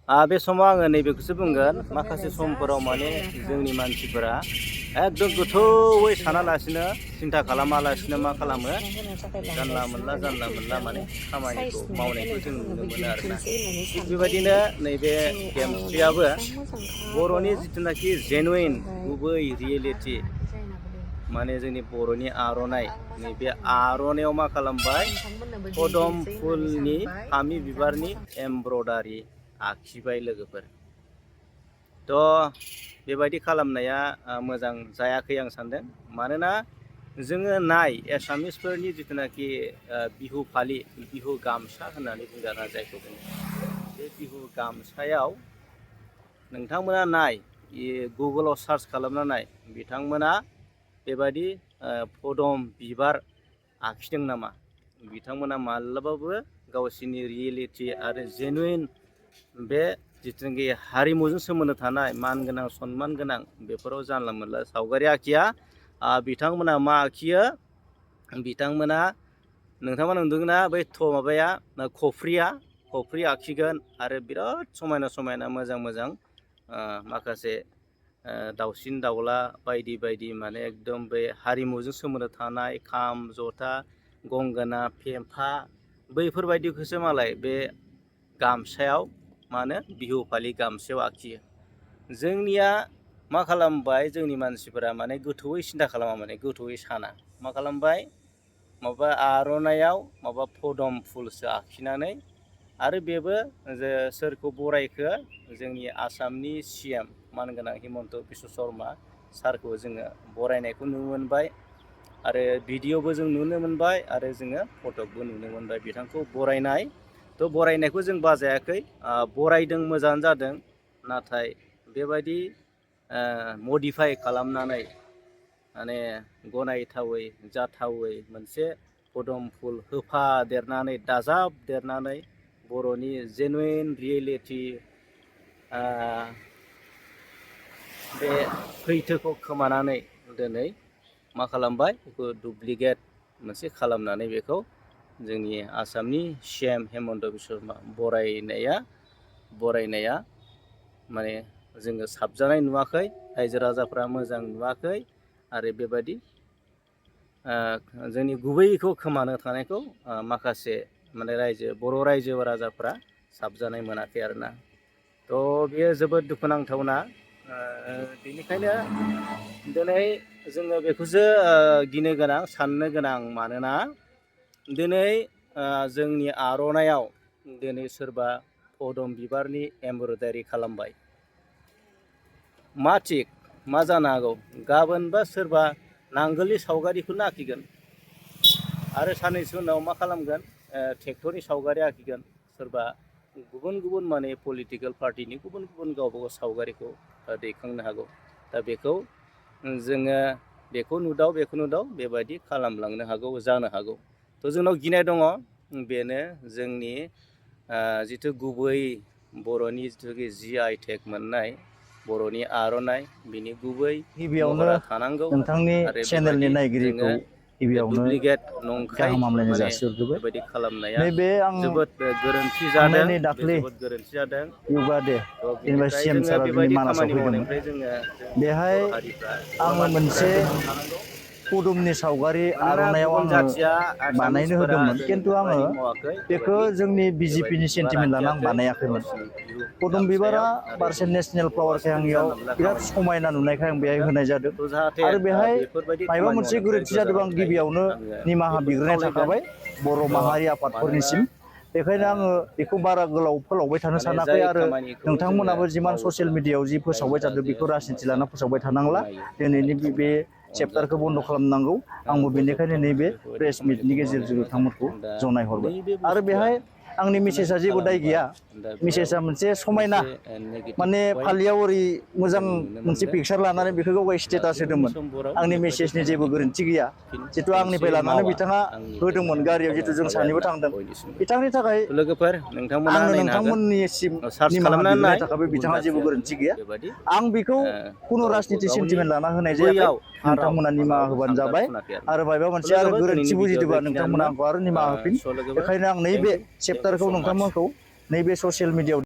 बे समाव आङो नैबेखौसो बुंगोन माखासे समफोराव माने जोंनि मानसिफोरा एकदम गोथौयै सानालासिनो सिन्था खालामालासिनो मा खालामो जानला मोनला माने खामानिखौ मावनायखौ जों नुनो मोनो आरोना। थिग बेबायदिनो नैबे गेमस्रियाबो बर'नि जिथुनाखि जेनुइन गुबै रियेलिटि माने जोंनि बर'नि आर'नाइ नैबे आर'नाइयाव मा खालामबाय पदम फुलनि फामि बिबारनि एमब्रयडारि आखिबाय लोगोफोर। थ' बेबायदि खालामनाया मोजां जायाखै आं सानदों। मानोना जोङो एसामिसफोरनि जिथुनाखि बिहु फालि बिहु गामसा होननानै बुंदों आरोना जायखौ बुङो बे बिहु गामसायाव नोंथांमोना गुगोलाव सार्च खालामना बिथांमोना बेबायदि पदम बिबार आखिदों नामा? बिथांमोना माब्लाबाबो गावसिनि रियेलिटि आरो जेनुइन बे जिथुनाखि हारिमुजों सोमोन्दो थानाय मान गोनां सनमान गोनां बेफोराव जानला मोनला सावगारि आखिया। बिथांमोना मा आखियो? बिथांमोना नोंथांमोना नुदोंना बै माबाया खफ्रि आखिगोन आरो बिराद समायना मोजां माखासे दाउसिन दाउला बायदि माने एकदम बे हारिमुजों सोमोन्दो थानाय खाम जथा गंगोना फेम्फा बैफोरबायदिखौसो मालाय बे गामसायाव मा होनो बिहु फालि गामसायाव आखियो। जोंनिया मा खालामबाय जोंनि मानसिफोरा माने गोथौयै सिन्था खालामा माने गोथौयै साना मा खालामबाय माबा आर'नाइयाव माबा पदम फुलसो आखिनानै आरो बेबो जे सोरखौ बरायखो जोंनि आसामनि CM मानगोनां हिमन्त बिश्व शर्मा सारखौ जोङो बरायनायखौ नुनो मोनबाय आरो भिडिअबो जों नुनो मोनबाय आरो जोङो फटकबो नुनो मोनबाय बिथांखौ बरायनाय। थ' बरायनायखौ जों बाजायाखै, बरायदों मोजाङानो जादों। नाथाय बेबायदि मडिफाइ खालामनानै माने गनायथावै जाथावै मोनसे पदम फुल होफादेरनानै दाजाबदेरनानै बर'नि जेनुइन रियेलिटि बे सैथोखौ खोमानानै दिनै मा खालामबाय बेखौ डुप्लिकेट मोनसे खालामनानै बेखौ जोंनि आसामनि CM हिमन्त बिश्व शर्मा बरायनाया माने जोङो साबजानाय नुवाखै, रायजो राजाफ्रा मोजां नुवाखै आरो बेबायदि जोंनि गुबैखौ खोमानो थानायखौ माखासे माने बर' रायजो राजाफ्रा साबजानाय मोनाखै आरोना। थ' बेयो जोबोद दुखुनांथावना। बेनिखायनो दिनै जोङो बेखौसो गिनो गोनां साननो गोनां। मानोना दिनै जोंनि आर'नाइयाव दिनै सोरबा पदम बिबारनि एमब्रयडारि खालामबाय, मा थिग मा जानो हागौ गाबोनबा सोरबा नांगोलनि सावगारिखौनो आखिगोन आरो साननैसो उनाव मा खालामगोन ट्रेक्टरनि सावगारि आखिगोन, सोरबा गुबुन माने पलिटिकेल पार्टिनि गुबुन गावबा गाव सावगारिखौ दैखांनो हागौ। दा बेखौ जोङो बेखौ नुदाव बेबायदि खालामलांनो हागौ जानो हागौ। थ' जोंनाव गिनाय दङ, बेनो जोंनि जिथु गुबै बर'नि जिथु GI टेग मोननाय बर'नि आर'नाइ बिनि गुबै गिबियावनो महरा थानांगौ नोंथांनि आरो चेनेलनि बेबायदि नायगिरिखौ जोङो बे गिबियावनो डुप्लिकेट नंखाय गाहाम हामलायनाय माने जासिहरग्रोबाय। बेबायदि खालामनाया नैबे आं जोबोद गोरोन्थि थांनाय जादों। नै बे दाख्लि जोबोद गोरोन्थि जादों। योगा डे थ' जेनेबा बिनिफ्राय CM जोङो सारा जोंनि बेबायदि मानासाव खामानि फैदोंमोन। मावनायनिफ्राय जोंनि बेहाय बर' हारिफ्रा बर' आङो मानसिफ्रा मोनसे गोजानाव थानांगौ। पदुमनि सावगारि मानोना आर'नाइयाव गुबुन आङो जाथिया बानायनो एसामिसफोरा होदोंमोन, दिनै खिन्थु आङो बेफोरबायदि मावाखै, बेखौ जोंनि बेबायदि BJPनि बिबार सेन्टिमेन्ट लाना आं आखियाखै बानायाखैमोन। गावसिनि बिहु पदुम बिबारा गामसायाव आरो बारसे नेसनेल फ्लावारखाय बर'आसो आंनियाव जानला मोनला बिराद खामानि समायना नुनायखाय आं बेहाय मावदों। होनाय जादों थ' जाहाथे आरो बेहाय बेफोरबायदि मायबा खामानि मोनसे मावनायनिफ्राय गोरोन्थि जादोंबा गोजानाव आं थायो गिबियावनो आङो निमाहा बेखौनो बिग्रोनाय खावलायगोन। थाखाबाय बर' माहारि थ' मानोना आफादफोरनिसिम। बेखायनो आङो बेखौ बारा गोलाव फोलावबाय थानो माने सानाखै जाय आरो खामानिखौ जोङो नोंथांमोनाबो जिमान ससियेल मावोब्ला मिडियायाव जि फोसावबाय रायजो थादों राजाया बेखौ राजनिथि समाजा लाना फोसावबाय थानांला। गनायो दिनैनि बे गनायथावना चेप्टारखौ बन्द' अनजाथावना खालामनांगौ। आंबो बेनिखायनो बजबथावना नैबे बेफोरबायदि प्रेस मिटनि खामानिखौ मावनाया गेजेरजों मोजां। नोंथांमोनखौ दा जनायहरबाय। नैबे आरो बुस्थुआ बेहाय आंनि जिथुनाखि मेसेजआ जेबो दाय खालामबाय गैया। दा बेयाव मेसेजआ मोनसे समायना मोनसे नेगेटिभ माने पइन्ट फालियाव ओरै मोजां जों नुनो मोनसे मोनदों। पिकचार लानानै बेखौ गावगाय दा स्टेटास इयुननि होदोंमोन। समफोराव आंनि बेफोरबायदि मेसेजनि जेबो खामानिखौ गोरोन्थि गैया। फिन जिथु खनसे आंनिफ्राय लानानै मावा बिथाङा आंनिफ्राय होदोंमोन माने आं गारियाव जिथु खावलायनाय जों थाबाय सानैबो आरोना थांदों। बयनिसिमबो। बिथांनि थाखाय लोगोफोर नोंथांमोना आंनो नायनो हागोन, नोंथांमोननिसिम सार्च निमाहा खालामनानै बिग्रोनाय नाय थाखाय गुबुन बिथाङा जेबो जाथिया गोरोन्थि गैया। बेबायदि आं बेखौ खुनु गावखौ राजनिथि गावनि सेन्टिमेन्ट लाना होनाय जायाखै। गुबैयाव थाराव नोंथांमोना निमाहा माब्लाबाबो होबानो आनजाद जाबाय सुनाखै आरो मायबा मोनसे आरो लोगोफोर गोरोन्थि दिनैनि भिडिअ'आ बुजिदोंबा नोंथांमोना बेखिनियानोमोन। आंखौ आरो निमाहा होफिन। स' लोगोफोर बेखायनो आं थेंक नैबे इउ चेप्टारखौ सो माच। नोंथांमोनखौ नैबे ससियेल मिडियायाव